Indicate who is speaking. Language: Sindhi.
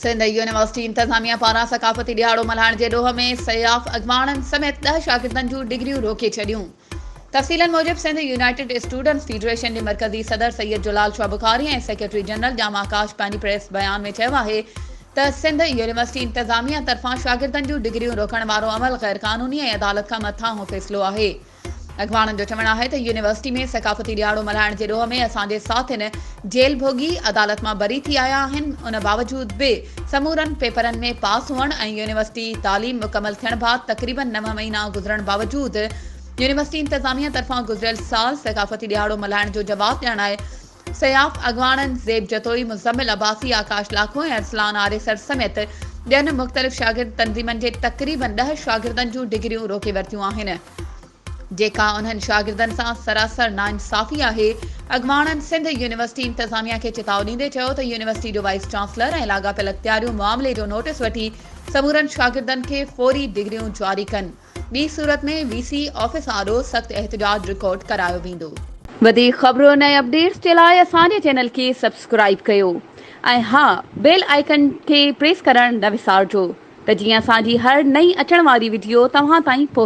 Speaker 1: سنڌ يونيورسٽي انتظاميا پاران ثقافتي ڏهاڙو ملهائڻ جي ڏوهه ۾ سياف اڳواڻن سميت ڏهه شاگردن جون ڊگريون روڪي ڇڏيون. تفصيلن موجب سنڌ يونائيٽيڊ اسٽوڊنٽس فيڊريشن جي مرڪزي صدر سيد جلال شاهه بخاري ۽ سيڪريٽري جنرل ڄام آڪاش پنهنجي پريس بيان ۾ چيو آهي ته سنڌ يونيورسٽي انتظاميا طرفان شاگردن جون ڊگريون روڪڻ وارو عمل غيرقانوني ۽ عدالت کان مٿانهون فيصلو آهي. اڳواڻن جو چوڻ آهي ته يونيورسٽي ۾ ثقافتي ڏهاڙو ملهائڻ جي ڏوهه ۾ اسان جي ساٿين جيل ڀوڳي عدالت مان بري ٿي آيا آهن ان باوجود به سمورن پيپرن ۾ پاس هئڻ ۽ يونيورسٽي تعليم مڪمل ٿيڻ بعد تقريبن نو مهينا گذرڻ باوجود يونيورسٽي انتظاميا طرفان گذريل سال ثقافتي ڏهاڙو ملهائڻ جو جواز ڄاڻائي سياف اڳواڻن زيب جتوئي، مزمل عباسي، آڪاش لاکو ۽ ارسلان آريسر سميت ٻين مختلف شاگرد تنظيمن جي تقريبن ڏهه شاگردن جون ڊگريون روڪي ورتيون آهن، جيڪا انهن شاگردن سان سراسر ناانصافي آهي. اڳواڻن سنڌ يونيورسٽي انتظاميا کي چتاء ڏيندي چيو ته يونيورسٽي جو وائيس چانسلر ۽ لاڳاپيل اختياريون معاملي جو نوٽيس وٺي سمورن شاگردن کي فوري ڊگريون جاري ڪن. ٻي صورت ۾ وي سي آفيس آڏو سخت احتجاج رڪارڊ ڪرايو ويندو. وڌيڪ خبرن ۽ اپڊيٽس جي لاء اسان جي چينل کي سبسڪرائيب ڪيو ۽ ها بيل آئيڪن کي پريس ڪرڻ نه وسارجو ته جيئن اسان جي هر نئين اچڻ واري وڊيو توهان تائين پهچي.